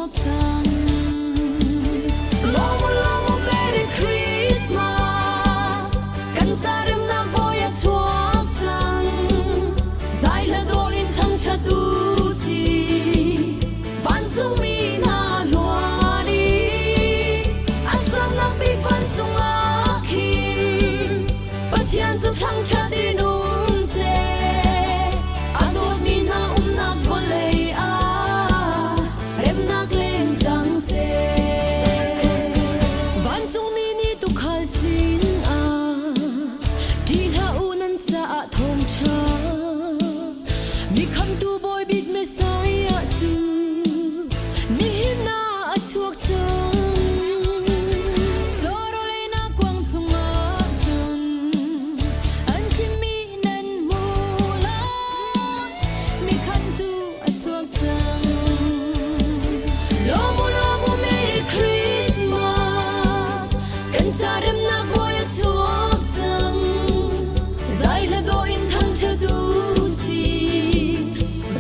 chuak cang. Lawm u lawm u Merry Christmas kan ca remnak bawi a chuak cang. Zai hla dawh in thangṭhat u si vancungmi hna hluan i a sannak bik vancung ah khin Pathian cu thangṭhat in um seh. A dawtmi hna umnak vawlei ah remnak leng cang seh. Vancungmi nih tuukhal sinah ṭih hlah u nan caah thawngṭha. Mi khamtu Bawi bik Messiah cu nihin ah a chuak cang. Chawhrawleinak kuang chungah cun an thimmi nan hmu lai. Mi khamtu a chuak cang. Lawm u, lawm u, Merry Christmas. Kan ca remnak bawi a chuak cang. Zai hla dawh in thangṭhat u si.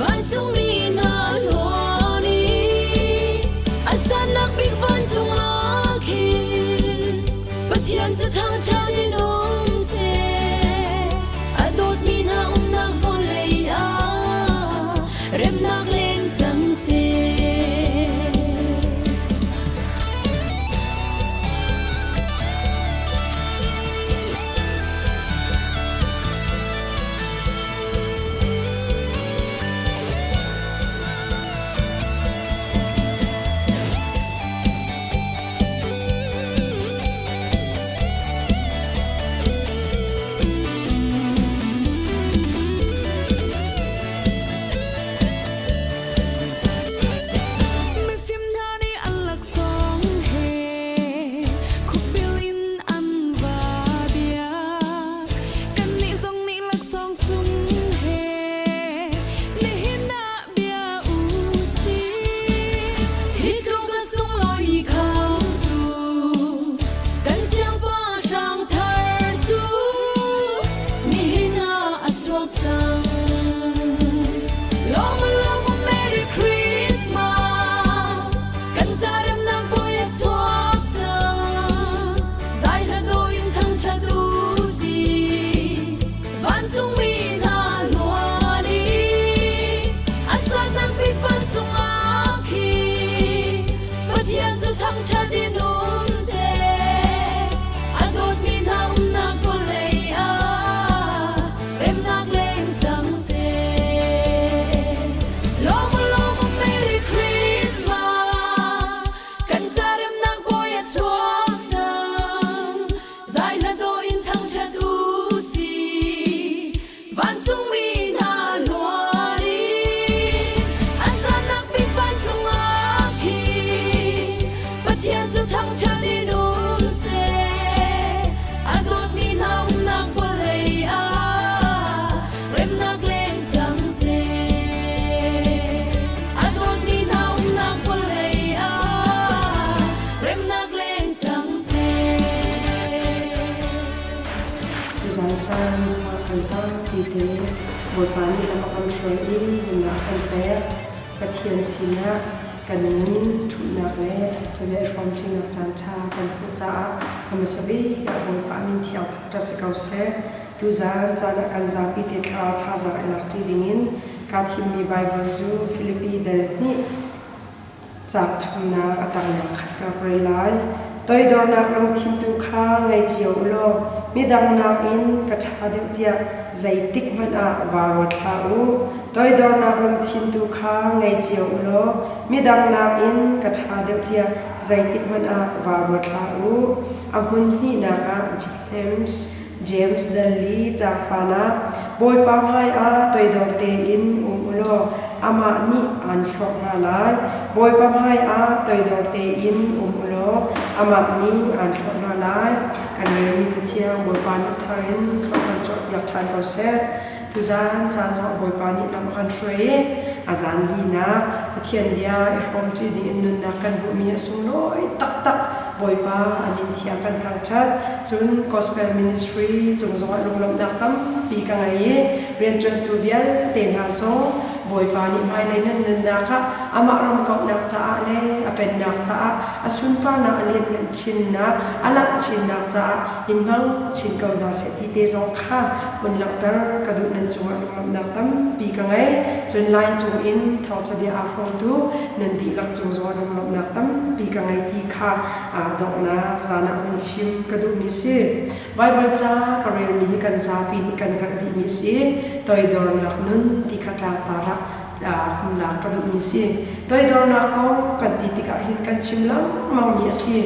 Vancungmi hna hluan i a sannak bik vancung ah khin Pathian cu thangṭhat in um seh. A dawtmi hna umnak vawlei ah remnak leng cang seh. Mifim hna nih an laksawng he khukbil in an va biak. Kannih zong nih laksawng sung he nihin ah bia u sih. Hi tluk a sunglawi khamtu kan siangpahrang thar cu nihin ah a chuak cang. Lawm u lawm u Merry Christmas kan ca remnak bawi a chuak cang. Zai hla dawh in thangṭhat u sih. Vancungmi hna hluan i a sannak bik vancung ah khi Pathian cu thangṭhat in um seh. A dawtmi hna umnak vawlei ah remnak leng cang seh. Lawm u lawm u Merry Christmas kan ca remnak bawi a chuak cang. Zai hla dawh in thangṭhat u sih. Vancungmi hna hluan i a sannak bik vancung ah khi Pathian cu thangṭhat in um seh. A dawtmi hna umnak vawlei ah remnak leng cang seh. A dawtmi hna umnak vawlei ah remnak leng cang seh. Tuzaan caan zongah kan zapi te Bawipa nih lam a kan hruai i nunnak a kan pek. Pathian sinah kan nun ṭhutnak le thawngṭha i hrawmṭinak caanṭha kan hmuh caah hmasa bik ah Bawipa a min thiang thangṭhat si ko seh. Tuzaan caan ah kan zapi te thlarau thazaang i lakṭi dingin kaa thimmi Baibal cu Filipi dal hnih Caak thumnak a tangnak khat ka rel lai. Toidornak lungthin tu kha ngei cio u law midang nakin ka ṭha deuh tiah zeitik hmanh ah vaa ruat hlah u. Toidornak lungthin tu kha ngei cio u law midang nakin ka ṭha deuh tiah zeitik hmanh ah vaa ruat hlah u. A hmun hnihnak ah James James Dalli caangfan ah Bawipa hmaiah toidor tein um u law amah nih aan hrawk hna lai. Bawipa hmaiah toidor tein um u law amah nih aan hrawk hna lai. Kan relmi Cathiang Bawipa nih thar in thlawh kan chuahpiak ṭhan ko seh. Tuzaan caan zongah Bawipa nih lam a kan hruai i a zan linak Pathian bia i hrawmṭi dingin nunnak kan hmuhmi a sunglawi taktak. Bawipa a min thiang kan thangṭhat. Cun Gospel Ministry cung zongah lunglawmhnak tampi ka ngei i rianṭuantu vialte hna zong Bawipa nih hmailei nan nunnak ah Amah ram kauhnak caah le a pennak caah a sunparnak a lianhngan chinnak, a langh chinnak caah in hmang chin ko hna seh ti te zong kha hun langhter ka duh. Nan cungah lunglawmhnak tampi ka ngei. Cun line cung in thawngṭha bia aa hrawmtu nan dihlak cung zongah lunglawmhnak tampi ka ngei ti kha donghnak zan ah hun chim ka duhmi si. Baibal ca ka relmi hi kan zapi nih kan hngalh dihmi a si. Toidornak nun ti kha tlangtar ah hun lak ka duhmi si. Toidornak kong kan ti tikah hin kan chim lengmangmi a si.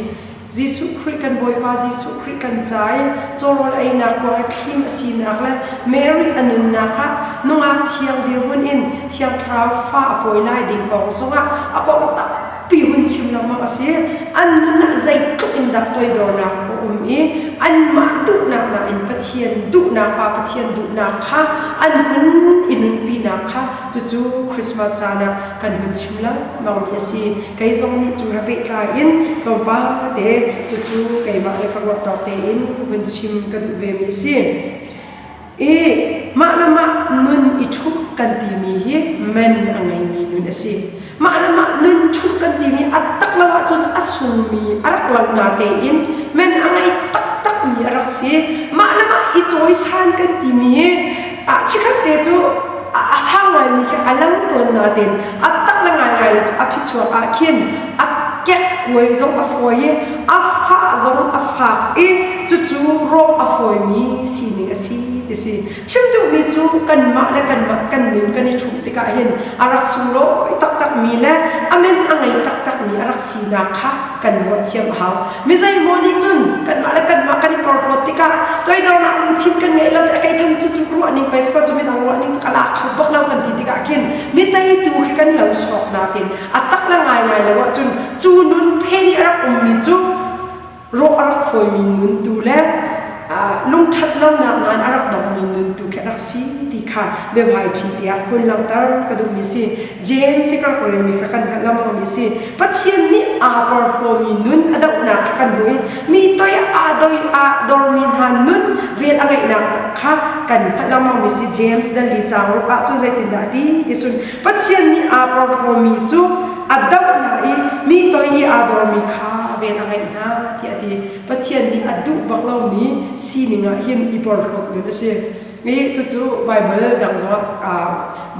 Jesuh Khrih kan Bawipa Jesuh Khrih kan ca i cawrawl einak kuang i thlim a sinak le Mary a nunnak ah nungak thiang dirhmun in Thiang Thlarau fa a pawi lai ding kong zongah a kong tampi hun chim lengmang a si. An nun ah zeitluk in dah toidornak a um i anmah duhnak nakin Pathian duhnak Pa Pathian duhnak kha an hun i nunpinak kha cucu Christmas caan ah kan hun chim lengmangmi a si. Kei zong nih cu he pehtlai in tlawmpal te cucu keimah le ka ruah tawk tein hun chim ka duh vemi a si. I mah le mah nun i ṭhumh kan timi hi men a ngeimi nun a si. Mah le mah nun ṭhumh kan timi a tak lo ahcun a sungmi a rak lo natein men a ngei taktakmi a rak si. Mah le mah i cawisan kan timi hi chikkhat te cu a sang ngaimi khi a lo tawn natein a tak le ngaingai le cu a phichuak ah khin a kekkuai zong a fawi i a fah zong a fak i cucu rawh a fawimi sining a si ti si. Chim duhmi cu kanmah le kanmah kan nun kan i ṭhumh tikah hin a rak sunglawi taktakmi le a men a ngei taktakmi a rak sinak kha kan ruah thiam a hau. Mi zeimaw nih cun kanmah le kanmah kan i porhlawt tikah toidornak lungthin kan ngeih lo tikah kei tham cu cu ruah ning pei si ko cu midang ruah ning cu ka lak kho bak lo kan ti tikah khin mi teitu khi kan lo sawk natin a tak le ngaingai lo ahcun cu nun phen i a rak ummi cu rawh a rak fawimi nun tu le lungṭhat lonak nain a rak dongmi nun tu khi a rak si ti kha biahmaiṭhi tiah hun langhter ka duhmi si. James i ka rak relmi kha kan hngalh lengmangmi si. Pathian nih aa porhlawmi nun a dohnak kha kan hmuh i mi toi aa doi aa dormi hna nun vel a ngeihnak kha kan hngalh lengmangmi si. James dali caang ruk ah cun zeitindah a ti ti cun Pathian nih aa porhlawmi cu a doh hna i mi toi i aa dormi kha vel a ngeih hna tiah a ti. Pathian nih a duh bak lomi sining ah hin i porhlawt nun a si. I cucu Baibal dang zongah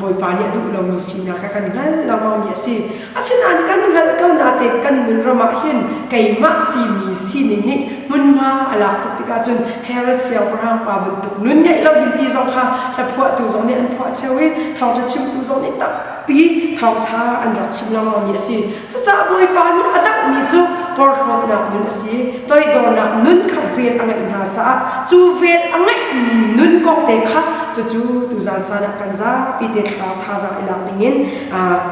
Bawipa nih a duh lomi sinak kha kan hngal lengmangmi a si. Asinain kan hngalh ko natein kan nun ram ah hin keimah timi sining nih hmunhma a lak tuk tikah cun Herod siangpahrang pa bantuk nun ngeih lo ding ti zong kha hlaphuahtu zong nih an phuah ṭheo i thawngṭha chimtu zong nih tampi thawngṭha an rak chim lengmangmi a si. Cucaah Bawipa nih a dohmi cu porhlawtnak nun a si. Toidornak nun kha vel a ngeih hna caah cu vel a ngeihmi nun kong te kha cucu tuzan caan ah kan zapi te thlarau thazaang i lak dingin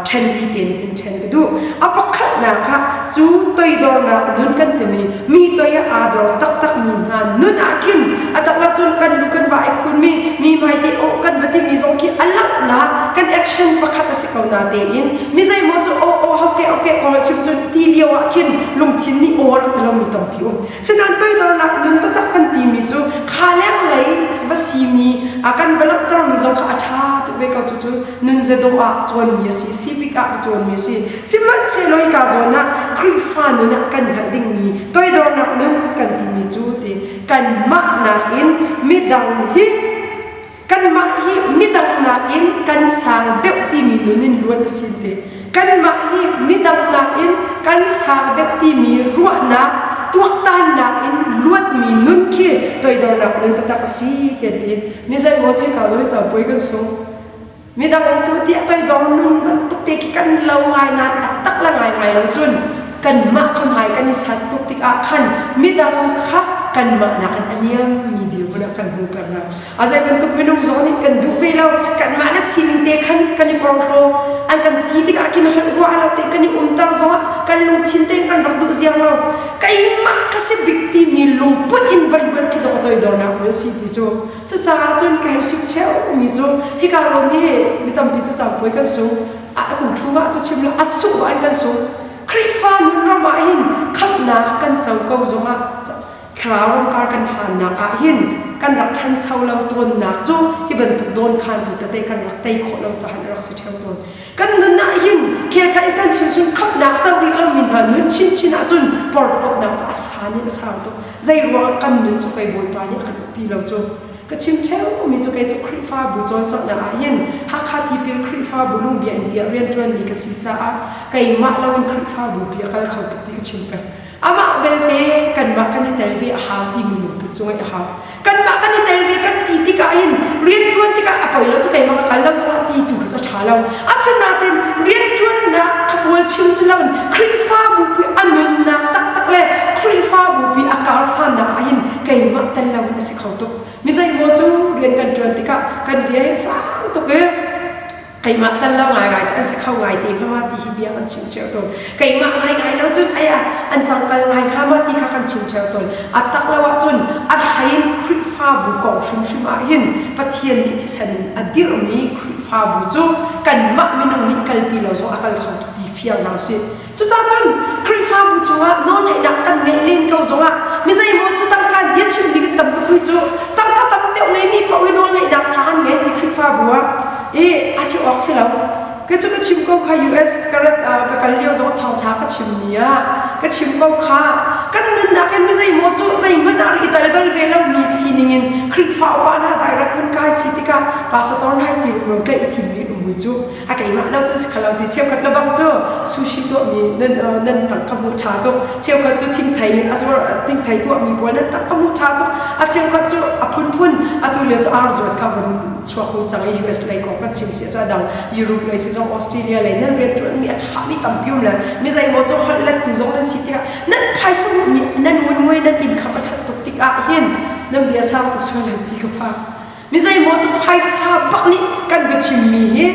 ṭhenli tein in ṭhen ka duh. A pakhatnak ah cu toidornak nun kan timi mi toi ah aa dor taktakmi hna nun ah khin a tak lo cun kan lu kan va i khunmi mi hmai te aw kan va timi zong khi a langhnak kan action pakhat a si ko na tein mi zeimaw cu aw aw hau ke okay kawl chim cun ti lio ah khin lungthin nih aw rak ti lomi tampi um sinain toidornak nun taktak kan timi cu kha lenglei va simi a kan va langhtermi zong kha a ṭha tuk ve ko cu cu nunzedawh ah cawnmi a si civic ah cawnmi a si sihmanhsehlaw hika zawn ah Khrihfa nun ah kan hngalh dingmi toidornak nun kan timi cu ti kanmah nakin midang hi kanmah hi midang nakin kan sang deuh timi nun in luat a si ti kanmah hi midang nakin kan sang deuh timi ruahnak tuaktannak in luatmi nun khi toidornak nun taktak a si ti an ti mi zeimaw cu hika zawn cabuai kan sung Midang cu tiah toidor nun bantuk te khi kan lo ngai nain a tak le ngai ngai lo cun kanmah kha hmai kan i sat tuk tikah khan midang kha kanmah nakin a niammi dirhmun ah kan hmu peng hna. A zei bantuk minung zong nih kan duh ve lo kanmah na sining te khan kan i porhlaw an kan ti tikah khin holh ruah lo te kan i umter zongah kan lungthin te kan rak duh ziang lo keimah ka si bik timi lungput in van luat khi dawh toidornak na si ti cu Cucaah cun ka hei chim ṭheomi cu hika rawn hi mi tampi cu cangpuai kan sung. A kum ṭhu ah cu chim lo a sungh ah in kan sung. Khrihfa nun ram ah hin khamhnak kan co ko zongah thlarau ramkar kan hlannak ah hin kan rak ṭhancho lo tawnnak cu hi bantuk dawnkhantu tete kan rak tei khawh lo caah a rak si ṭheo tawn. Kan nun ah hin khelkhat in kan chim cun khamhnak co rih lomi hna nun chinchin ahcun porhlawtnak cu a san in a sang tuk. Zei ruangah kan nun cu pei Bawipa nih a kan uk ti lo cu. Ka chim ṭheumi cu kei cu Khrihfabu cawlcanghnak ah hin Hakha Tipil Khrihfabu lungbia in bia rianṭuanmi ka si caah keimah loin Khrihfabu pi a kal kho tuk ti ka chim peng. Amah belte kanmah kan i tel ve a hau timi lungput cu ngeih a hau. Kanmah kan i tel ve kan ti tikah hin rianṭuan tikah a poi lo cu keimah ka kal lo zongah ti tu kha cu a ṭha lo. Asinain rianṭuannak kha pawl chim si loin Khrihfabu pi a nunnak taktak le Khrihfabu pi a kar hlannak ah hin keimah tel loin a si kho tuk. Mi zeimaw cu rian kan ṭuan tikah kan bia hi sang tuk i keimah tal lo ngaingai cu an si kho ngai te hnga ma ti hi bia kan chim ṭheo tawn. Keimah ngaingai lo cun ai ah an cangkal ngai hnga ma ti kha kan chim ṭheo tawn. A tak lo ahcun a hlei in Khrihfabu kong hrimhrim ah hin Pathian nih thisen in a dirhmi Khrihfabu cu kanmah minung nih kalpi lo zong a kal kho tuk ti fiang hna usih. Cucaah cun Khrihfabu cungah nawlngeihnak kan ngeih len ko zongah mi zeimaw cu tangka bia chim ding tam tuk hui cu tangka tam deuh ngeimi paoh hi nawlngeihnak sang an ngei ti Khrihfabu ah i a si awk si lo. Ka cu ka chim ko kha US ka rat ka kal lio zong thawngṭha ka chim ni ah ka chim ko kha kan nunnak in mi zeimaw cu zeihmanh ah i tal bal ve lo mi sining in Khrihfa upa hna direct vun kai si tikah pastor nai ti ro tlaih i thim mi um mui cu a keimah lo cu si khalo ti cheukhat le bang cu sushi tuahmi nan nan tangka hmuh ṭha tuk cheukhat cu thingthei a zuar thingthei tuahmi pawl nan tangka hmuh ṭha tuk a cheukhat cu a phunphun atu lio cu ar zuat kha vun chuak hu cang i US lei kong kan chim si cu adang Europe lei si zong Australia lei nan rian ṭuanmi a ṭhami tampi um le mi zeimaw cu holh lettu zong nan si tikah nan phaisa hmuhmi nan wunmuai nan income a ṭhat tuk tikah hin nan bia sang tuk sual lai ti ka phang. Mi zeimaw cu phaisa bak nih kan biachimmi hi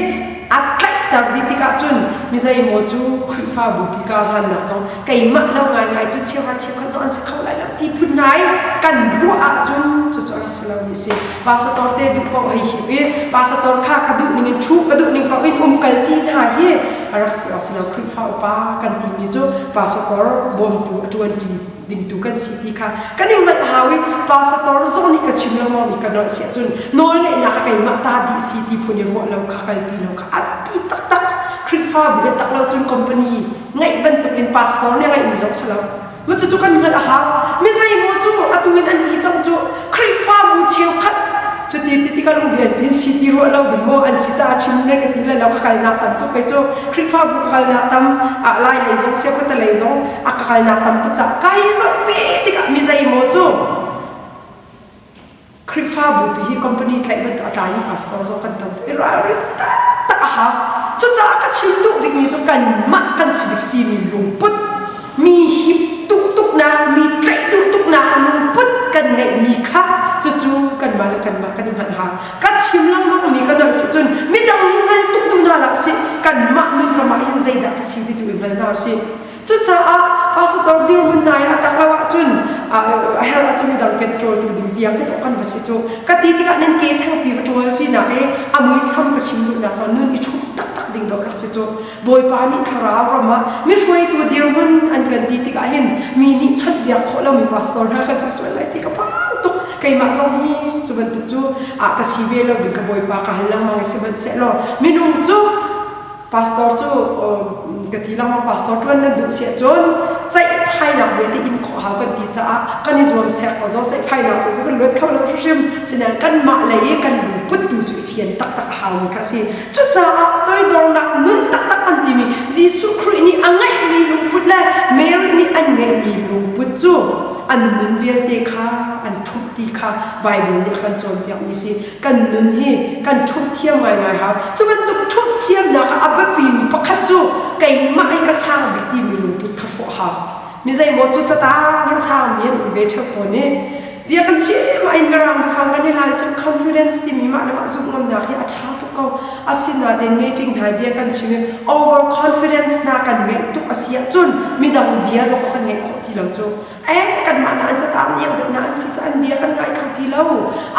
a tlaihter dih tikah cun mi zeimaw cu Khrihfabu pi karhlannak zong keimah lo ngaingai cu cheuhra cheukhat zong an si kho lai lo ti phun hna i kan ruah ahcun cucu a rak si lomi a si. Pastor te duh paoh hei hip i pastor kha ka duh ning in ṭhu ka duh ning paoh in umkal ti hna hi a rak si awk si lo. Khrihfa upa kan timi cu pastor bawmtu a ṭuanṭi dingtu kan si ti kha kan i hngalh hau i pastor zong nih ka chim lengmang mi ka nolh si ahcun nawlngeihnak a keimah ta dih si ti phun i ruah lo kha kalpi lo kha a biapi taktak. Khrihfabu le tak lo cun company ngeih bantuk in pastor nih a ngeihmi zong si lo ma cucu kan hngalh a hau. Mi zeimaw cu atu in an ti cang cu Khrihfabu cheukhat cuti ti tikah lungbian pin si ti ruah lo ding maw an si caah chim ne ka ti le lo. Ka kalnak tam tuk kei cu Khrihfabu ka kalnak tam lai lei zong sia khuate lei zong a ka kalnak tam tuk caah kai zoh ve tikah mi zeimaw cu Khrihfabu pi hi company tlaih bantuk a tlaimi pastor zong kan tam tuk i ralrin taktak a hau. Cucaah ka chim duh bikmi cu kanmah kan si bik timi lungput, mi hip duh tuknak, mi tlaih duh tuknak lungput kan ngeihmi kha cucu kanmah le kanmah kan i hngalh hau. Kan chim lengmang mi kan hngalh si cun midang hi hngal tuk duh hna hlah usih, kanmah nun ram ah hin zeidah ka si ti tu i hngal hna usih. Cucaah pastor dirhmun hna i a tak lo ahcun a herh ahcun midang kan ṭawltu ding tiang khi kan va si cu. Ka ti tikah nan ke thengpi va ṭawl tinak i a muisam ka chim duhnak cu nun i ṭhum taktak ding dawh rak si cu. Bawipa nih thlarau ram ah mi hruaitu dirhmun an kan ti tikah hin mi nih chawnhbiak khawh lomi pastor hna kan si sual lai ti ka phang tuk. Keimah zong hi cu bantuk cu ka si ve lo ding ka Bawipa ka hal lengmang i sihmanhsehlaw minung cu pastor cu ka ti lengmang. Pastor ṭuan nan duh si ahcun ceihphainak vialte in khawh hau kan ti caah kan i zuam sek ko zong ceihphainak tu cu kan luat kho lo hrimhrim. Sinain kanmah lei i kan lungput tu cu i fian taktak a haumi kha a si. Cucaah toidornak nun taktak an timi Jesuh Khrih nih a ngeihmi lungput le Mary nih an ngeihmi lungput cu an nun vialte kha an ṭhumh ti kha Baibal nih a kan cawnpiakmi si. Kan nun hi kan ṭhumh thiam ngaingai hau. Cu bantuk ṭhumh thiamnak ah a biapimi pakhat cu keimah hi ka sang bik timi lungput kha hrawh hau. Mi zeimaw cu catang hin sangmi an um ve ṭheo tawn i bia kan chim ah in mirang biafang kan i lan self confidence timi mah le mah zumh ngamnak hi a ṭha tuk ko. Asinain meeting hna bia kan chim i over confidence na kan ngeih tuk a si ahcun midang bia dawh kan ngeih khawh ti lo cu. Eh, kanmah na an catang niam deuh na an si cu an bia kan ngai kho ti lo.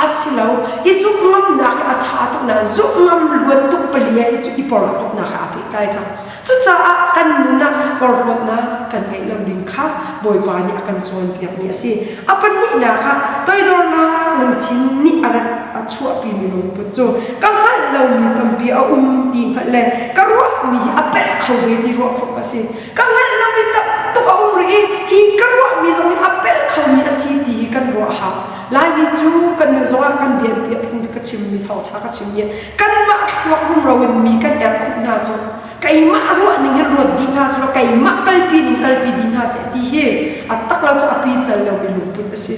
A si lo. I zumh ngamnak hi a ṭha tuk nain zumh ngam luat tuk palia hi cu i porhlawtnak he aa pehtlai cang. Cucaah kan nun ah porhlawtnak kan ngeih lo ding kha Bawipa nih a kan cawnpiakmi a si. A pahnihnak ah toidornak lungthin nih a rat a chuahpimi lungput cu ka hngalh. hngalh lomi tampi a um ti hngalh le ka ruahmi hi a pelh kho ve ti ruah khawh ka si. Ka hngalh lomi tam tuk a um rih i hi ka ruahmi zong hi a pelh khomi a si ti hi kan ruah hau. Laimi cu kan nu zongah kan bianpi a phung ka chimmi thawngṭha ka chimmi kanmah thluak rumro in mi kan erhkhumh hna cu keimah ruah ning hin ruat dih hna selaw keimah kalpi ning kalpi dih hna seh ti hi a tak lo cu a pi cal lomi lungput a si.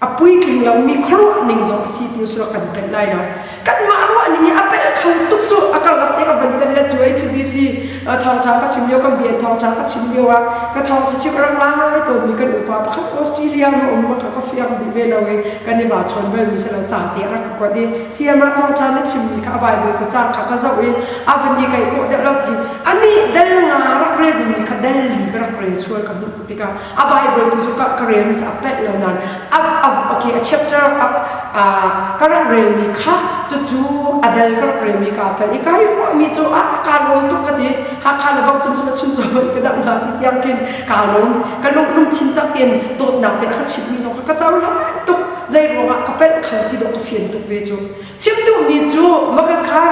A puitling lomi khuaruah ning zong a si ti usulaw kan pelh lai lo. Kanmah ruah ning hi a pelh kho tuk cu a karlak te ka van tel le cu HBC thawngṭha ka chim lio kan bian thawngṭha ka chim lio ah ka thawngṭha chim a rak ngai tawnmi kan upa pakhat Australia ma um ma ka fiang dih ve lo i kan i va chawn bal mi si lo ca te a rak ka kuat i CMA thawngṭha na chimmi kha a Bible cacang kha ka zoh i a van i kai kawh deuh lo ti ani dal nga rak rel dingmi kha dal li ka rak rel sual ka hmuh tikah a Bible tu cu ka ka relmi cu a pelh lo nain a a okay a chapter a a ka rak relmi kha cucu a dal ka rak relmi ka pelh i kai ruahmi cu a ka lawm tuk ka ti Hakha le bang cung cu chun chun ka dang hna ti tiang khin ka lawm ka lung lungthin tak in dawtnak te a ka chimmi zong kha ka cohlan tuk zei ruangah ka pelh kho ti dawh ka fian tuk ve cu Chim duhmi cu maka kha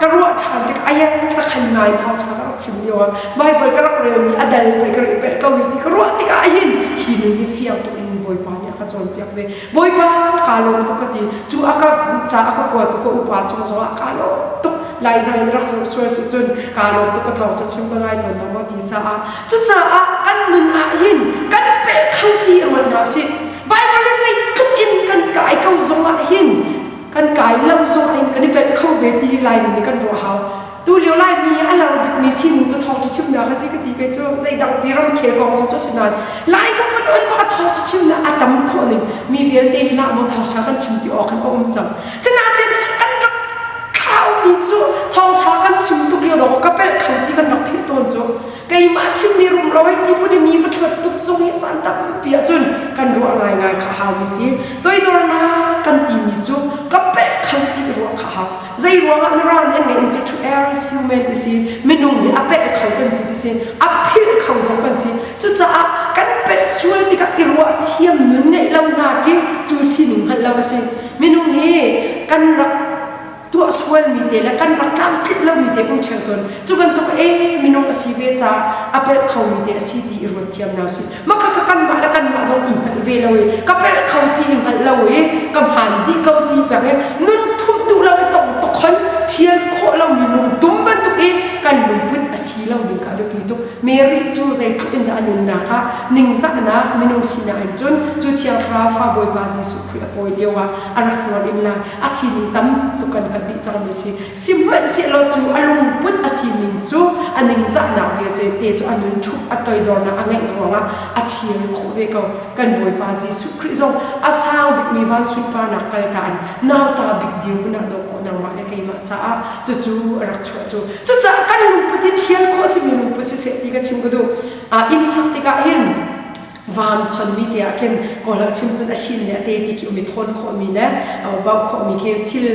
ka ruah ṭhan tik ayan cakhan ngai thawngṭha ka rak chim lio ah Bible ka rak relmi a dal pei ka rak pelh ko hi ti ka ruah tikah hin hi nun hi fiang tuk in Bawipa nih a ka cawnpiak ve. Bawipa kaa lawm tuk ka ti. Cu a ka ca a ka kuatu ka upa cung zongah kaa lawm tuk. Lai hna in rak zoh sual si cun kaa lawm tuk ka thawng ca chim ka ngai tawn lo maw ti caah. Cucaah kan nun ah hin kan pelh kho ti ruat hna usih. Bible in zeitluk in kan kai ko zongah hin kan kai lo zongah hin kan i pelh kho ve ti hi Laimi nih kan ruah hau. Tu lio Laimi a lar bikmi sining cu thawngṭha chimnak a si ka ti kei cu zeidang pi ramkhel kong zong cu a si nain Lai kan van on bak a thawngṭha chimnak a tam khawh ning mi vialte hi hlah maw thawngṭha kan chim ti awk hin a um cang. Sinain kan rak thlaumi cu thawngṭha kan chim tuk lio dawh ka pelh kho ti kan rak philh tawn cu keimah chimmi rumro hei ti phun i mi va ṭhuat tuk zong hi caan tampi ahcun kan ruah ngaingai kha hau mi si toidornak kan timi cu ka pelh kho ti ruah kha hau zei ruangah mirang nih an ngeihmi cu to err is human ti si minung hi a pelh kho kan si ti si a philh kho zong kan si cucaah kan pelh sual tikah i ruah thiam nun ngeih lo hna khi cu sining hngalh lo a si minung hi kan rak tuah sualmi te le kan rak tlamtlinh lomi te um ṭheo tawn cu bantuk e minung a si ve caah a pelh khomi te a si ti i ruat thiam hna usih maka ka kanmah le kanmah zong i hngalh ve lo i ka pelh kho ti i hngalh lo i ka hmaan dih ko ti peng i nun ṭhumh duh lo i tong tokhon ṭhial khawh lomi lungtum bantuk i kan lungput a si lo ding kha a biapi tuk Mary cu zeitluk in dah a nunnak ah ningzahnak minung sinak in cun cu Thiang Thlarau fa Bawipa Jesuh Khrih a pawi lio ah a rak tuar in la a sining tam tuk kan hngalh dih cangmi si. Sihmanhsehlaw cu a lungput a sining cu a ningzahnak vialte te cu a nun ṭhup a toidornak a ngeih ruangah a ṭhial khawh ve ko. Kan Bawipa Jesuh Khrih zong a sang bikmi van sunparnak kalta in nauta bik dirhmun ah dawh khawh nangmah le keimah caah cucu a rak chuah cu. Cucaah kan lungput hi ṭhial khawh simi lungput siseh ti ka chim ka duh. Inn sak tikah hin Vam chonmi te ah khin Kawlholh chim cun a shin le a te ti khi um i thawn khawhmi le bauh khawhmi khi thil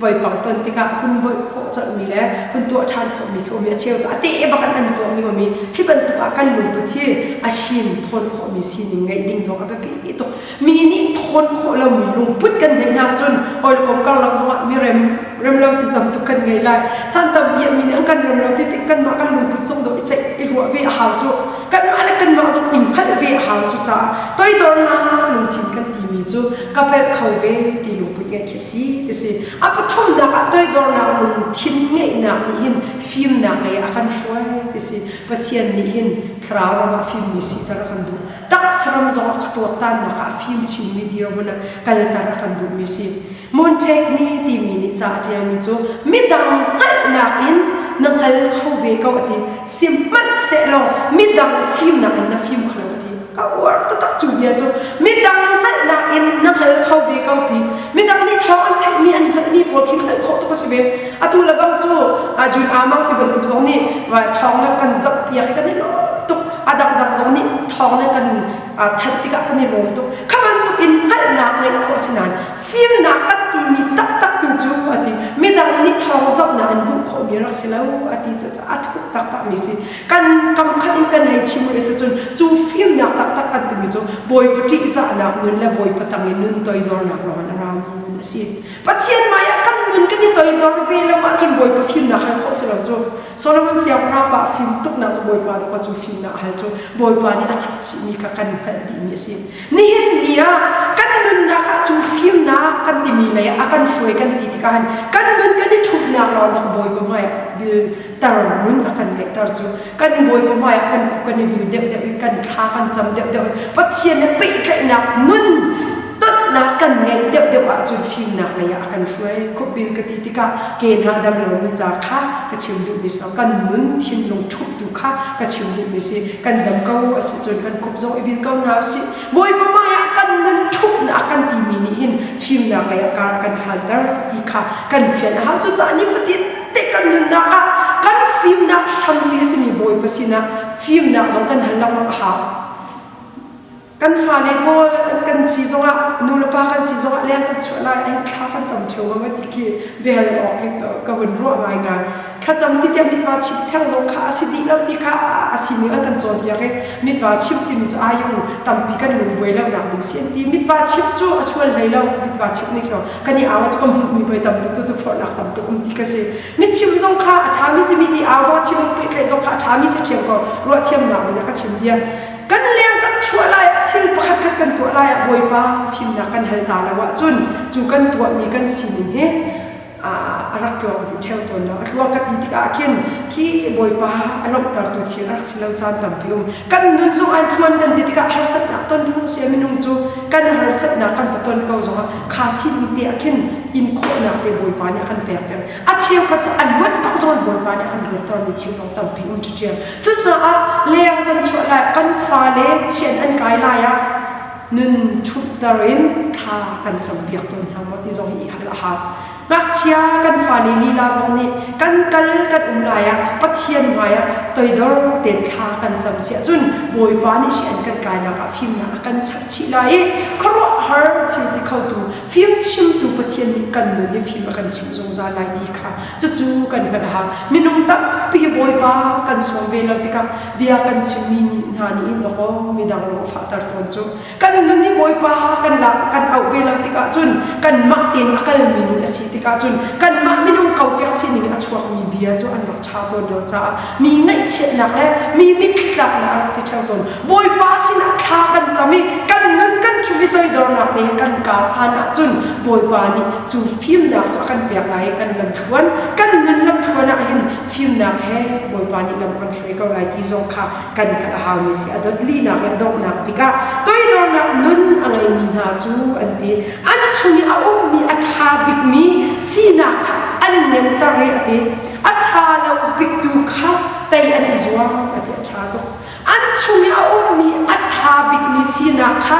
poipang ton tikah hun boih khawh colhmi le hun tuah ṭhan khawhmi khi um i a cheu cu a te bak in an tuahmi um i hi bantuk ah kan lungput hi a shin thawn khawhmi sining ngeih ding zong a biapi tuk. Mi nih thawn khawh lomi lungput kan ngeih hna cun hawikom karlak zongah mi rem rem lo tu tam tuk kan ngei lai. Caan tampi ah mi nih an kan rem lo ti tik kanmah kan lungput zong dawh i ceih i ruah ve a hau cu. Kanmah le kanmah zong i hngalh ve a hau cu caah toidornak lungthin kan timi cu ka pelh kho ve ti lungput ngeih khi si ti si. A pathumnak ah toidornak lungthin ngeihnak nih hin fimnak lei ah a kan hruai ti si. Pathian nih hin thlarau ram ah fimmi siter a kan duh. Taksa ram zong ah ka tuaktannak ah fim chinmi dirhmun ah kalter a kan duhmi si. Montagne timi nih ca a ṭialmi cu midang hngalhnak in na hngal kho ve ko a ti. Sihmanhsehlaw midang fimnak in na fim kho lo a ti. Ka uar taktak cu bia cu. Midang hngalhnak in na hngal kho ve ko ti. Midang nih thawng an theihmi an hngalhmi pawl khi hngalh khawh tuk a si ve. Atu le bang cu Jun Amang ti bantuk zong nih thawng le kan zohpiak i kan i lawm tuk. A dangdang zong nih thawng le kan thanh tikah kan i lawm tuk. Kha bantuk in hngalhnak ngeih khawh a si nain fimnak kan timi taktak tu cu a ti midang nih thawng zohnak in hmuh khawhmi rak si lo a ti cu a thuk taktakmi si kan kam khat in kan hei chim rih si cun cu fimnak taktak kan timi cu bawipa ṭihzahnak nun le bawipa tang i nun toidornak lawng in a rami nun a si Pathian hmai ah kan nun kan i. i toidor ve lo ahcun Bawipa fimnak hal khawh si lo cu. Solomon siangpahrang pa fim tuknak cu Bawipa tu cu fimnak hal cu Bawipa nih a chap chihmi kha kan hngalh dihmi a si. Nihin ni ah kan nunnak ah cu fimnak kan timi lei ah a kan hruai kan ti tikah hin kan nun kan i ṭhutnak lawng Bawipa hmai ah bil tar nun a kan ngeihter cu kan Bawipa hmai ah kan khup kan i bil deuhdeuh i kan thla kan cam deuhdeuh i Pathian he pehtlaihnak nun tonnak kan ngeih deuhdeuh ahcun fimnak lei ah a kan hruai. Khupbil ka ti tikah ke hna dam lomi ca kha ka chim duhmi si lo. Kan nun thinlung ṭhumhtu kha ka chim duhmi si. Kan dam ko a si cun kan khup zong i bil ko hna usih. Bawipa hmai ah kan nun ṭhumhnak kan timi nih hin fimnak lei ah kar a kan hlanter ti kha kan fian a hau. Cucaah nifatin te kan nunnak ah kan fimnak hrampi a simi Bawipa sinah fimnak zong kan hal lengmang a hau. Kan fale pawl kan si zongah nulepa kan si zongah leng kan chuah lai ai thla kan cam ṭheo ma ti khi biahal awk hi ka hun ruah ngaingai. Thlacam ti tiah mitva chim theng zong kha a si dih lo ti kha a sining an kan cawnpiak i mitva chim timi cu ayung tampi kan lung buai lonak ding si an ti. Mitva chim cu a sual hlei lo. Mitva chim ning so kan i au cu ka hmuhmi pei tam tuk cu tukforhnak tam tuk um ti ka si. Mitchim zong kha a ṭhami si mi ti au zong chim pehtlaih zong kha a ṭhami si ṭhiam ko ruahthiamnak nih a ka chim bia. Kan leng kan chuah lai ah thil pakhat khat kan tuah lai ah Bawipa fimnak kan hal ta lo ahcun cu kan tuahmi kan sining hi a rak tluang dih ṭheo tawn lo. A tluang ka ti tikah khin khi Bawipa a lawmhtertu thil a rak si lo caan tampi um. Kan nun zong an tluan kan ti tikah harsatnak ton phung si minung cu kan harsatnak kan va ton ko zongah kha sining te ah khin in khawhnak te Bawipa nih a kan pek peng. A cheukhat cu a luat bak zawn Bawipa nih a kan luatter mi thil zong tampi um ṭhiṭhiam. Cucaah leng kan chuah lai kan fale chian an kai lai ah nun ṭhutter in thla kan campiak tawn hna maw ti zong hi i hal a hau. Ngakchia kan fale lila zong nih kan kal kan um lai ah Pathian hmai ah toidor tein thla kan cam siah cun Bawipa nih si an kan kainak ah fimnak a kan chap chih lai i khuaruahhar thil ti khotu fimchimtu Pathian nih kan nun hi fim a kan chimh zungzal lai ti kha cucu kan hngalh a hau. Minung tampi hi Bawipa kan sawm ve lo tikah bia kan chimmi hna nih hin dawkaw midang lung a fahter tawn cu. Kan nun hi Bawipa kan lak kan auh ve lo tikah cun kanmah tein a kalmi nun a si tikah cun kanmah minung kokek sining a chuakmi bia cu an rak ṭha tawn lo caah mi ngaihchiatnak le mi mitthli tlaknak a rak si ṭheo tawn. Bawipa sinah thla kan cam i kan nun kan ṭhum i toidornak te kan kar hlan ahcun Bawipa nih cu fimnak cu a kan pek lai i kan lamthluan kan nun lamthluan ah hin fimnak he Bawipa nih lam kan hruai ko lai ti zong kha kan hngalh a haumi si. A dot linak le a donghnak bik ah toidornak nun a ngeimi hna cu an ti an chung i a ummi a ṭha bikmi sinak kha an nganter i a ti a ṭha lo biktu kha tei an i zuam a ti a ṭha tuk. An chung i a ummi a ṭha bikmi sinak kha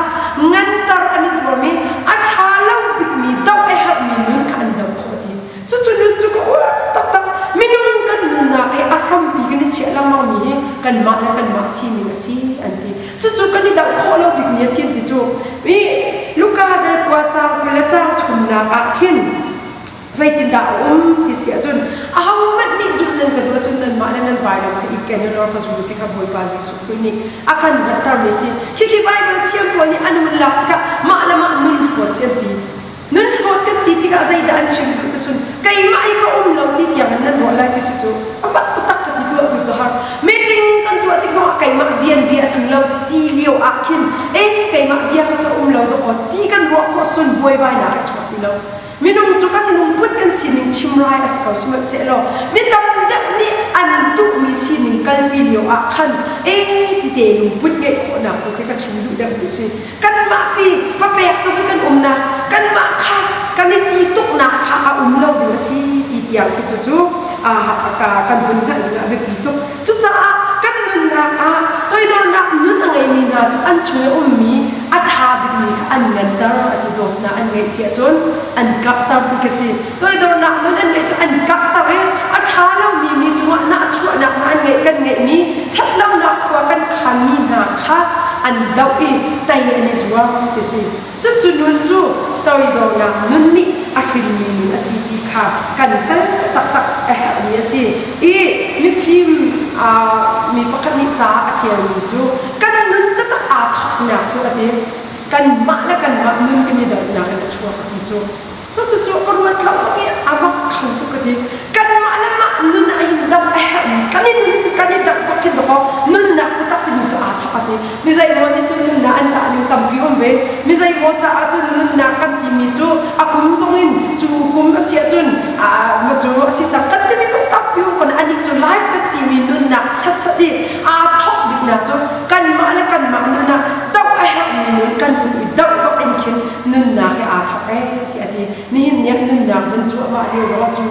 nganter an i zuam i a ṭha lo bikmi doh a herhmi nun kha an doh khawh ti. Cucu nun cu ka uar taktak. Minung kan nunnak i a hrampi kan i chiah lengmangmi hi kanmah le kanmah sining a si an ti. Cucu kan i doh khawh lo bikmi a si an ti cu. I Luka dal kua caang 20 le caang thumnak ah khin zeitindah a um ti si ahcun ahohmanh nih zulh nan ka duh ahcun nanmah le nan vailam kha i ken u law ka zul ti kha Bawipa Jesuh Khrih nih a kan hngalhtermi si. Khikhi Baibal thiam pawl nih an hun lak tikah mah le mah nun hlawt si an ti. Nun hlawt kan ti tikah zeidah an chim duh ti sun keimah hi ka um lo ti tiang in nan ruah lai ti si cu amak taktak ka ti tuah tu cu har. Meeting kan tuah tik zongah keimah bian bia a tu lo ti lio ah khin eh keimah bia kha cu um lo dawkaw ti kan ruah khawh sun buaibainak a chuak ti lo. Minung cu kan lungput kan sining chimrai a si ko sihmanhsehlaw mi tam deuh nih an duhmi sining kalpi lio ah khan ee tite lungput ngeih khawhnak tu khi ka chim duh deuhmi si. Kanmah pi papek tu khi kan umnak kanmah kha kan i ti tuknak kha a um lo ding a si ti tiang khi cucu kan hun hngalh ding ah a biapi tuk. Cucaah kan nunnak ah toidornak nun a ngeimi hna cu an chung i a ummi a ṭha bikmi kha an nganter a ti dawtnak an ngeih si ahcun an karhter ti ka si. Toidornak nun an ngeih cu an karhter i a ṭha lomi mi cungah nahchuahnak hna an ngeih kan ngeihmi ṭhatlonak khua kan khanmi hna kha an doh i tei an i zuam ti si. Cucu nun cu toidornak nun nih a hrinmi nun a si ti kha kan hngalh taktak a herhmi a si. I mifim mi pakhat nih ca a ṭialmi cu kan nun taktak aa thawknak cu a ti. Kanmah le kanmah nun kan i dohnak in a chuak a ti cu. Cucu ka ruat lengmang i a mak kho tuk ka ti. Kanmah le mah nun ah hin dam a herhmi kan i nun kan i dam bak khin dawkaw nunnak taktak timi cu aa thawk a ti. Mi zeimaw nih cun nunnak an tah ning tampi um ve. Mi zeimaw caah cun nunnak kan timi cu a kum zong in cu kum a si ahcun ma cu a si cang kan timi zong tampi um kon anih cu life kan timi nunnak satsat i aa thawk biknak cu kanmah le kanmah nun ah doh a herhmi nun kan hun i doh bak in khin nunnak hi aa thawk ee ti a ti. Nihin ni ah nunnak man cu amah lio zongah cu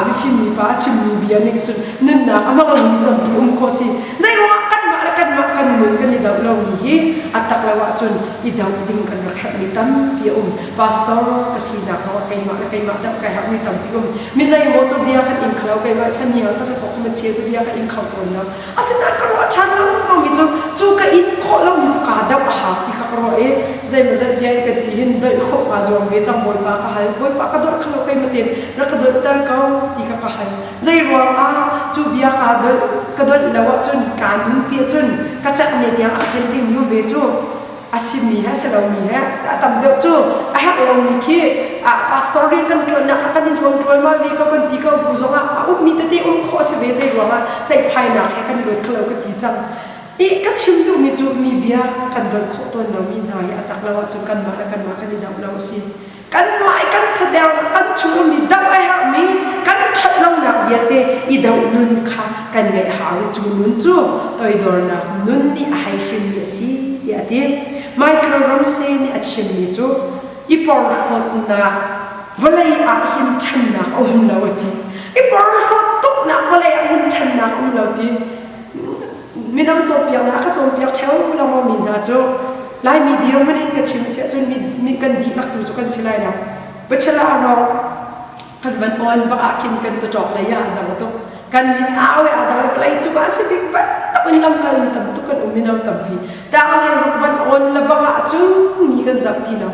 mifim mipa a chimmi bia nih cun nunnak a hmang lomi tampi um khawh si. Zeiruangah kanmah le kanmah kan nun kan i doh lomi hi a tak lo ahcun i doh ding kan rak herhmi tampi a um. Pastor ka sinak zongah keimah le keimah doh kai herhmi tampi um. Mi zeimaw cu bia kan ing kho keimah fahniang ka si kho kuma cheu cu bia ka ing kho tawn lo. Asinain ka ruah ṭhan lengmangmi cu cu ka in khawh lomi cu kaa doh a hau ti kha ka ruah i zeimawzat bia in kan ti hin dolh khawh kaa zuam ve cang Bawipa ka hal. Bawipa ka dolh kho lo keimah tein rak ka dolhter ko ti kha ka hal. Zei ruangah cu bia kaa dolh ka dolh lo ahcun kaa nunpi ahcun ka cek ne tiang a khen ding nu ve cu a simi he a si lomi he a tam deuh cu a herh lomi khi pastor rian kan ṭuannak ah kan i zuam ṭualmal ve ko kan ti ko bu zongah a ummi tete um khawh a si ve zei ruangah ceihphainak he kan luat khalo ka ti cang i ka chim duhmi cu mi bia kan dolh khawh tawn lomi hna hi a tak lo ahcun kanmah le kanmah kan i doh lo a si. Kanmah i kan thadernak kan chung ummi doh a herhmi kan ṭhatlonak vialte i doh nun kha kan ngeih hau i cu nun cu toidornak nun nih a hei hrinmi a si tiah a ti. Michael Ramsey nih a chimmi cu i porhlawtnak vawlei ah hin ṭhannak a um lo a ti. I porhlawt tuknak vawlei ah hin ṭhannak a um lo ti. Mino cawnpiaknak a ka cawnpiak ṭheo lengmangmi hna cu Laimi dirhmun in ka chim si ahcun mi kan dihlak tu cu kan si lai lo. Bachelor lawng kan van on bak ah khin kan paṭawk lei ah a dang tuk. Kan min au i a dang lei cung ah si bik bantuk in lamkal mi tam tuk kan um mino tampi. Tang lei ruk van on le bang ah cun mi kan zoh ti lo.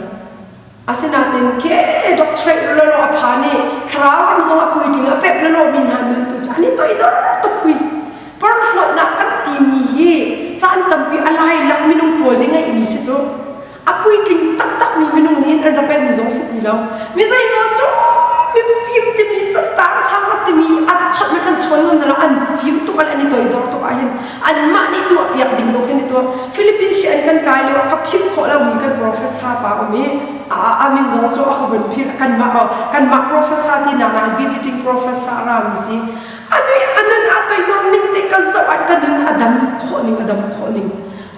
Asinain ke doctorate lolo a phan i thlarau ram zong a puitling a pep lolo mi hna nun tu cu an i toidor tuk hui. Porhlawtnak kan timi hi caan tampi a lai lak minung pawl nih ngeihmi si cu. A puitling taktak mi minung nih hin an rak ngeihmi zong si ti lo. Mi zeimaw cu mifim timi catang sangrat timi an chawnh le kan chawn ngam lo an fim tuk an i toidor tuk ahhin anmah nih tuah piak ding dawh khin i tuah. Philippines hi an kan kai lio ah ka philh khawh lomi kan professor pa um i a min zong cu a ka vun philh kanmah kanmah professor ti nak ah visiting professor ra mi si anui anun a toidor ning te ka zoh ah ka nun a dam khawh ning a dam khawh ning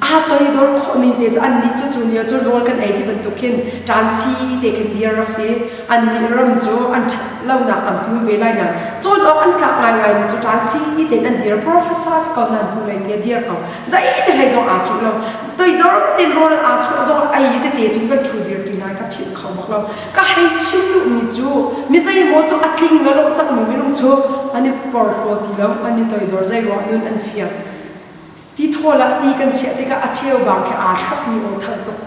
aa toidor khawh ning te cu annih cu cu lio cu rawl kan ei ti bantuk khin ṭan si te khin dir rak si annih ram cu an ṭhat lonak tampi um ve lai nain cawn awk an tlak ngaingai mi cu ṭan si tein an dir professor si ko nan hnu lei te a dir ko zei te hlei zong aa cuh lo toidor tein rawl aa suah zong ei tete cu kan ṭhu dir ti lai ka philh kho bak lo ka hei chim duhmi cu mi zeimaw cu a tling le lawh cangmi minung cu an i porhlaw ti lo an i toidor zei ruah nun an fiang Ti thawl ah ti kan chiah tikah a cheubang khi aa hlokmi aw thang tuk.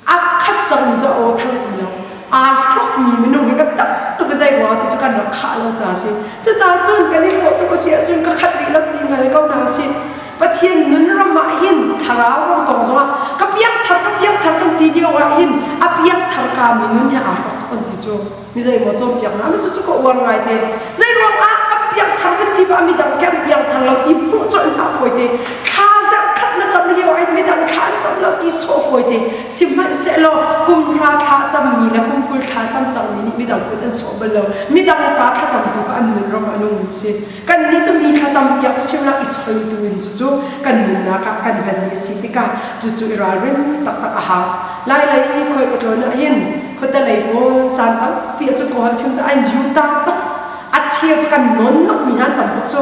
A khat cangmi cu aw thang ti lo. Aa hlokmi minung hi ka tam tuk i zei ruangah ti cu kan rak khah lo ca a si. Cucaah cun kan i hlawh tuk a si ahcun ka khat rih lo ti hngal ko hna usih. Pathian nun ram ah hin thlarau ram kong zongah ka piangthar ka piangthar kan ti lio ah hin a piangthar ka mi nun hi aa hlok tuk an ti cu. Mi zeimaw cawnpiaknak mi cucu ka uar ngaite. Zei ruangah ka piangthar kan ti ba midang ke an piangthar lo ti hmuh colh hna fawite. Thla zarh khat na cam lio ah midang thla an cam lo ti sawh fawite. Sihmanhsehlaw kum hra thla cammi le kum 20 thla cam cangmi nih midang kut an sawh bal lo. Midang ca thlacam tu kha an nun ram a nungmi si. Kannih cu mi thlacam piak cu chim lah i soi tu in cucu kan nunnak ah kan hmanmi a si tikah cucu i ralrin taktak a hau. Lai lei khoi ka ṭuan ah hin khuate lei pawl caan tampi a cu kawl chim cu an yuta tuk a cheu cu kan nawn nok mi hna tam tuk cu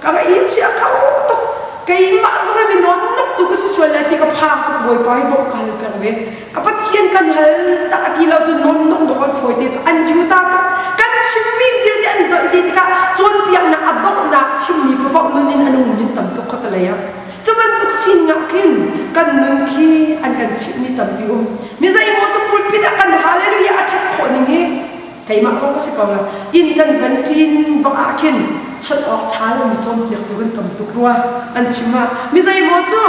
ka va in chia kho tuk keimah zong mi nawn nok tu ka si sual lai ti ka phang tuk bawipa hi bawmh ka hal peng ve ka pathian kan hal tak a ti lo cu non nok nok an fawi te cu an yuta tuk kan chimmi vialte an dolh dih tikah cawnpiaknak a donghnak chimmi paoh nun in a nung min tam tuk kha ka lei ah cu bantuk sining ah khin kan nun khi an kan chimhmi tampi um mi zeimaw cu pulpit ah kan hallelujah a ṭhat khawh ning hi keimah zong ka si ko la inn kan van ṭin bak ah khin chawnh awk ṭha lomi cawnpiaktu kan tam tuk rua an chim ah mi zeimaw cu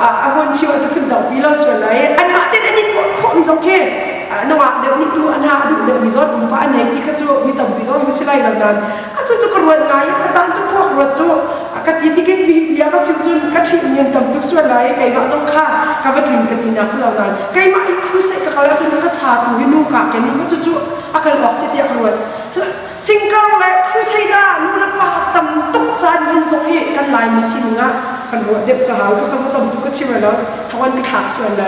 a hun chim ah cu phun dang pi lo sual lai anmah ten an i tuah khawh mi zong khi. Nungak deuh nih tu an ha a duh deuhmi zawn um pa an hei ti kha cu mi tampi zawn va si lai lo nain a cu cu ka ruat ngai a caan cu khua ka ruat cu ka ti tikin mi bia ka chim cun ka ṭhih mi an tam tuk sual lai keimah zong kha ka va tlin ka ti nak si lo nain keimah i crusade ka kal ahcun ka sa tu hi nu ka ken i ma cu cu a kal awk si tiah ka ruat. Singkang le Crusader nu le pa tam tuk caan hman zong hi kan Laimi sining ah kan ruah deuh cu hau ka ka tam tuk ka chim lo thong an ka thlak sual le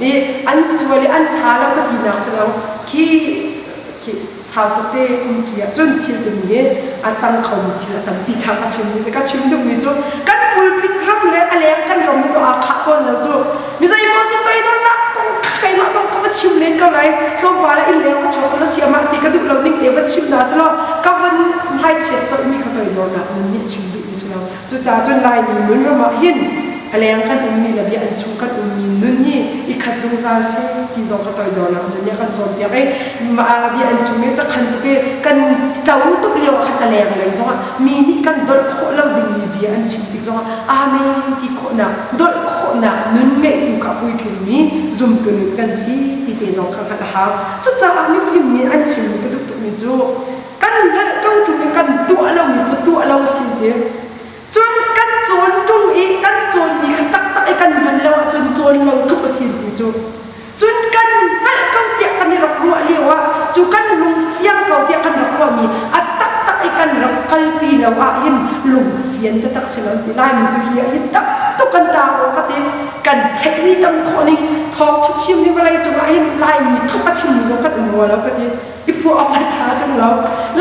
i an sual i an ṭha lo ka tinak si lo khi khi sau tuk te um ṭi ah cun thil timi hi a cang khomi thil a tampi cang. A chimmi si ka chim duhmi cu kan pulpit ram le a leng kan ram hi to aa khah tawn lo cu. Mi zeimaw cu toidornak kong keimah zong ka va chim len ko lai. Tlawmpal ah inn leng ka chuak selaw siamah ti ka duh lo ning te va chim hna selaw ka van hmaichiat colhmi kha toidornak nun nih a chim duhmi si lo. Cucaah cun Laimi nun ram ah hin a leng kan ummi le bia an chung kan ummi nun hi i khat zungzal seh ti zong kha toidornak nun nih a kan cawnpiak i bia an chung i cakhan tuk i kan tlo tuk lio ah khan a leng lei zongah mi nih kan dolh khawh lo dingmi bia an chim tik zongah amen ti khawhnak, dolh khawhnak nun ngeihtu kha puitlingmi zumtu nun kan si ti te zong kha hngalh a hau. Cucaah mifim nih an chimmi ka duh tukmi cu kan hngalh ko ṭung i kan tuah lomi cu tuah lo a si ti. Cun kan cawn ṭung i kan cawnmi kha taktak i kan hman lo ahcun cawn lo tluk a si ti cu. Cun kan hngalh ko tiah kan i rak ruah lio ah cu kan lungfiang ko tiah kan rak ruahmi a taktak i kan rak kalpi lo ahhin lungfian taktak si lo ti. Laimi cu hi ah hin tam tuk kan taang awk ka ti. Kan theihmi tam khawh ning thawngṭha chim hi vawlei cungah hin Laimi tluk a chimmi zong kan um rua lo ka ti. I phuah awk le ṭha ṭung lo.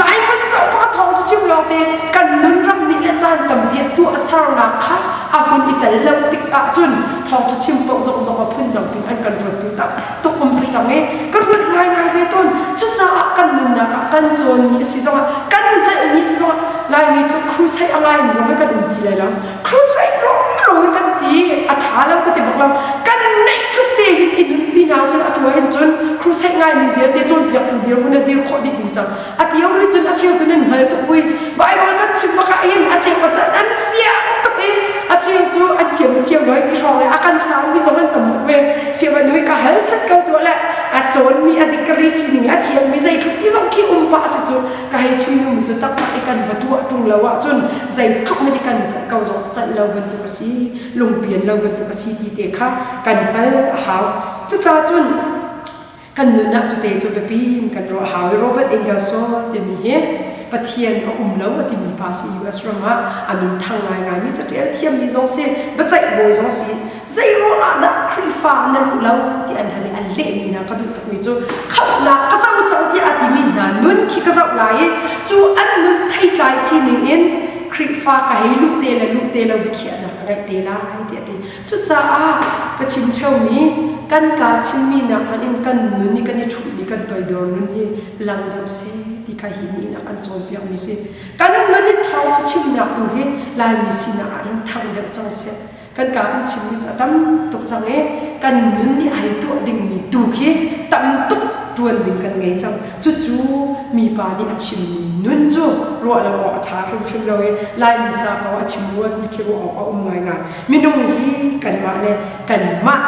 Lai hmanh zoh pah thawng cu chim lawng te kan nun ram nih le caan tampi ah tuahsernak kha a hun i tel lo tik ahcun thawngṭha chim paoh zong dawk a phun dang pin an kan ruattu tam tuk um si cang i kan ruat ngaingai ve tawn. Cucaah kan nunnak ah kan cawnmi a si zongah kan hngalhmi a si zongah Laimi tluk crusade a ngaimi zong hi kan um ti lai lo. Crusade ro hi kan ti a ṭha lo ka ti bak lo. Kan neih tluk te hin i nunpi hna usih atu ah hin cun crusade ngaimi vialte cawnpiaktu dirhmun a dir khawh dih ding sang a tio ri cun a cheu cu nan hngal tuk hui. Bible kan chim bak ah hin a cheu ka an fiang tuk i a cheu cu an thiam a thiam lo ti hrawng i a kan saumi zong an tam tuk ve. Sivan hui ka hal set ko tuah le a cawnmi a degree sining a thiammi zeitluk ti zong khi um pah si cu. Ka hei chim duhmi cu taktak i kan va tuah ṭung lo ahcun zeitluk hmanh i kan hngalh ko zong hngalh lo bantuk a si, lungpian lo bantuk a si ti te kha kan hngalh a hau. Cucaah cun kan nun ah cute cu biapi in kan ruah a hau i Robert Ingersoll timi hi Pathian a um lo a timi pa si. US ram ah a min thang ngaingaimi caṭial thiammi zong si, biaceih bawi zong si. Zeiruang ah dah Khrihfa na luh lo ti an hal i an lehmi hna ka duh tukmi cu khamhnak ka co cang tiah a timi hna nun khi ka zoh lai i cu an nun theitlai sining in Khrihfa ka hei luh te le luh te lo biakhiahnak ka ngeih te lai tiah a ti. Cucaah ka chim ṭheumi kan kaa chimmi nak hmanh in kan nun i kan i ṭhuhmi kan toidor nun hi lang deuh seh ti kha hi nih in a kan cawnpiakmi si. Kan nun i thawngṭha chimnak tu hi Laimi sinak ah hin thang deuh cang seh. Kan kaa kan chimmi cu a tam tuk cang i kan nun nih ai tuah dingmi tu khi tam tuk ṭuan ding kan ngei cang. Cucu mipa nih a chimmi nun cu ruah lo awk a ṭha hrimhrim lo i Laimi ca ko a chim rua ti khi ruah awk a um ngaingai. Minung hi kanmah le kanmah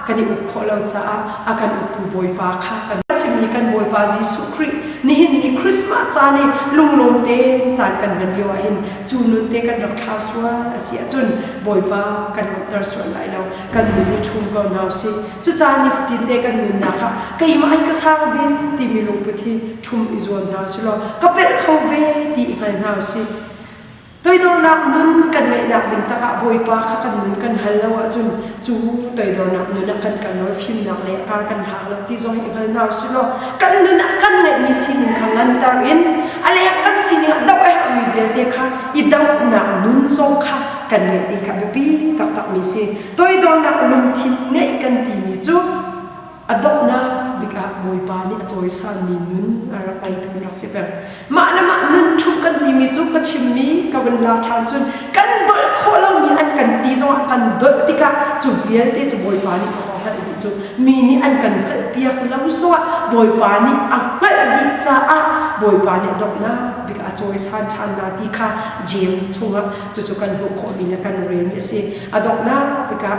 kan i uk khawh lo caah a kan uktu Bawipa kha kan simi kan Bawipa Jesuh Khrih nihin ni Christmas caan i lunglawm tein caan kan hman lio ah hin cu nun te kan rak thlau sual a si ahcun Bawipa kan lawmhter sual lai lo. Kan nun i ṭhum ko hna usih. Cucaah nifatin te kan nunnak ah keimah hi ka sang ve timi lungput hi ṭhum i zuam hna usih law ka pelh kho ve ti i hngal hna usih. Toidornak nun kan ngeihnak ding takah Bawipa kha kan nun kan hal lo ahcun cu toidornak nun ah kan kal lo i fimnak le kar kan hak lo ti zong hi i hngal hna usih law kan nun ah kan ngeihmi sining kha nganter in a leng kan sining ah doh a herhmi vialte kha i dohnak nun zong kha kan ngeih ding kha biapi taktakmi si. Toidornak lungthin ngeih kan timi cu a donghnak bik ah Bawipa nih a cawisanmi nun a rak ngeitu an rak si peng. Mah le mah nun ṭhumh kan timi cu ka chimmi ka vun lak ṭhan cun kan dolh khawh lomi an kan ti zongah kan dolh tikah cu vialte cu Bawipa nih a hngalh dih cu mi nih an kan hngalhpiak lo zongah Bawipa nih a hngalh dih caah Bawipa nih a donghnak bik ah a. cawisan ṭhan hna ti kha Jeim chungah cucu kan hmuh khawhmi le kan relmi a si. A donghnak bik ah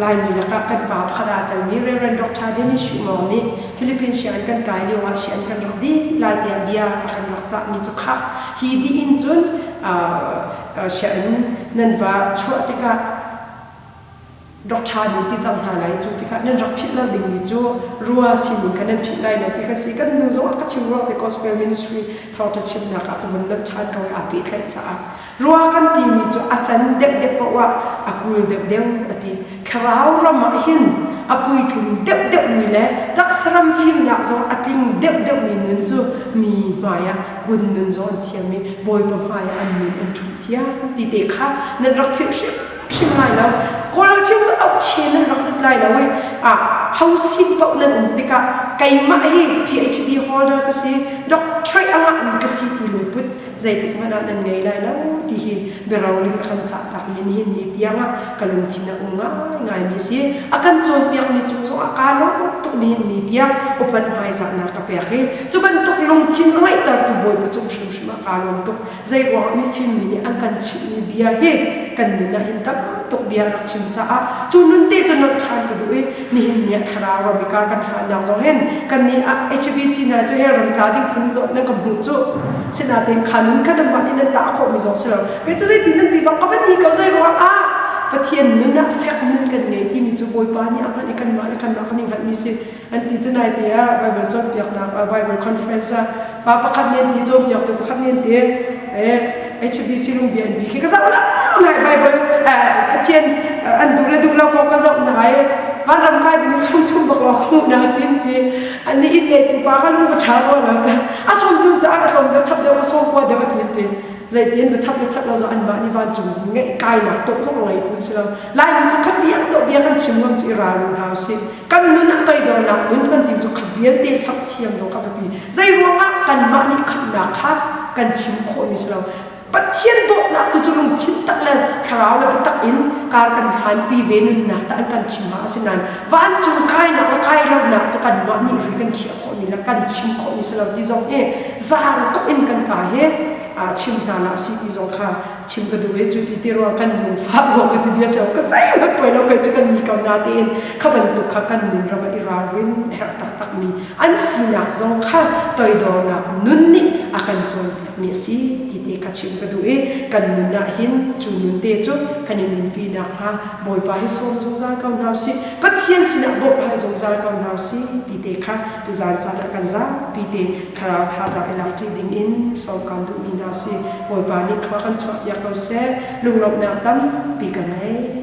Laimi lakah kan pa pakhat aa telmi Reverend Dr. Dennis Shumong nih Philippines sianginn kan kai lio ah sianginn kan rak dih lai tiah bia a kan rak cahmi cu khah hi dih in cun sianginn nan va chuah tikah Doctor nih ti cang hna lai cu tikah nan rak philh lo dingmi cu rua sining kha nan philh lai lo ti kha si. Kan nu zong a ka chim ruang te gospel ministry thawngṭha chimnak ah ka vun lonh ṭhan ko i aa pehtlaih caah rua kan timi cu a can deuhdeuh paoh ah a kul deuhdeuh a ti. Thlarau ram ah hin a puitling deuhdeuhmi le taksa ram fimnak zong a tling deuhdeuhmi nun cu mi hmai ah kun nun zong an thiam i Bawipa hmai ah an nun an ṭhu thiam ti te kha nan rak philh hrim hrim lai lo. Kawl chim cu auhche nan rak lut lai lo i ho sin paoh nan um tikah keimah hi PhD holder ka si, doctorate a ngahmi ka si ti lungput zeitik hmanh ah nan ngei lai lo ti hi biaroling a kan cahtakmi nihin ni tiangah ka lungthin a um ngaingaimi si. A kan cawnpiakmi cung zongah kaa lawm tuk nihin ni tiang upat hmaizahnak ka pek i cu bantuk lungthin a ngeihtertu Bawipa cung hrimhrim ah kaa lawm tuk. Zeiruangah mifim mi nih an kan chimhmi bia hi kan nun ah hin tam tuk bia rak chim caah cu nun te cu nolh ṭhan ka duh i nihin ni ah thlarau ram i kar kan hlannak zong hin kan nih ah HBC hna cu hell ram tla ding phun dawt nan ka hmuh cu sinain kha nun kha nanmah nih nan tah khawhmi zong si lo kei cu zeitin nan ti zong ka van ni ko zeiruang ah Pathian nun ah fek nun kan ngei timi cu Bawipa nih a hngalh i kanmah le kanmah kan i hngalhmi si An ti cu nai te ah Bible cawnpiaknak ah Bible conference ah pa pakhat nih an ti cawnpiaktu pakhat nih an ti HBC lungbi an bi khi ka zoh lo nai Bible Pathian an duh le duh lo ko ka zoh nai vanram kai ding sawmthum bak lawng hmuh na ti an ti ani in eitu pa ka lung va ṭha rua lo ta a sawmthum cu a hlawm deuh chap deuh a sawm kua deuh a ti an ti zeitin va chap le chap lo zong anmah nih vancung ngeih kainak tawh zong ngei tu si lo Laimi cu khati an tuah bia kan chim ngam cu i ralring hna usih. Kan nun ah toidornak nun kan tim cu khat vialte hloh thiam zong kha biapi. Zei ruangah kanmah nih khamhnak kha kan chim khawhmi si lo. Pathian dawtnak tu cu lungthin tak le thlarau le biatak in kar kan hlanpi ve nunnak dah an kan chim ma asinain vancung kainak le kai lonak cu kanmah nih ri kan khiah khawhmi le kan chim khawhmi si lo ti zong hi zaang tuk in kan ka hi chim hna la si ti zong kha chim ka duh i cu ti te ruang kan lungfah ruang ka ti bia si ka zeihmanh poi lo kei cu kan ni ko na tiin kha bantuk kha kan nun ram ah i ralrin a herh taktak mi an sinak zong kha toidornak nun nih a kan cawnpiak mi a si ti te kha chim ka duh i kan nun ah hin cu nun te cu kan i nunpi nakhnga Bawipa hi sawm zungzal ko hna usih Pathian sinah bawmh hal zungzal ko hna usih ti te kha tuzaan caan ah kan zapi te thlarau thazaang i lak ṭi ding in sawm kaan duhmi hna si. Bawipa nih khua kan chuahpiak ko seh. Lunglawmhnak tampi ka ngei.